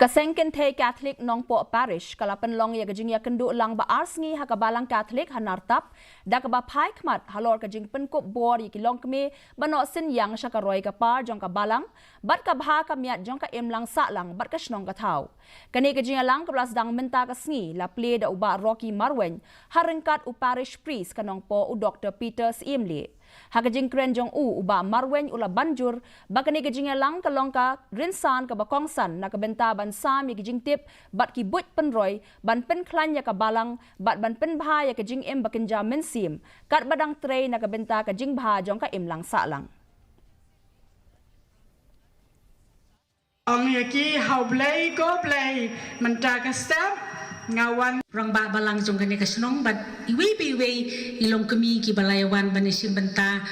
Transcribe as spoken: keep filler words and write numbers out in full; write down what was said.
Ka Seng Kynthei Katholik Nongpoh Parish ka la pynlong ïa ka jingïakynduh lang ba ar sngi ha ka Balang Katholik ha Nartap, da kaba phai khmat halor ka jingpynkup bor ïa ki longkmie ba noh synñiang sha ka roi ka par jong ka Balang bad ka bha ka miat jong ka imlang sahlang bad ka shnong ka thaw. Kane ka jingïalang kaba la sdang mynta ka sngi la plie da u Bah Rocky Marwein ha ryngkat u Parish Priest ka Nongpoh, u Doktor Peter Syiemlieh. Ha ka jingkren jong u, u Bah Marwein u la ban jur ba kane ka jingïalang ka long ka rynsan kaba kongsan na ka bynta ban sam ïa ki jingtip bad ki buit pynroi, ban pynkhlaiñ ïa ka Balang bad ban pynbha ïa ka jingim ba kynja mynsiem, katba dang trei na ka bynta ka jingbha jong ka imlang sahlang. Ong ïa ki, ha U Blei, ko Blei, mynta ka step nga wan. Rangbah Balang jong kane ka shnong bad iwei pa iwei i longkmie kiba la ïa wan ban ïashim bynta.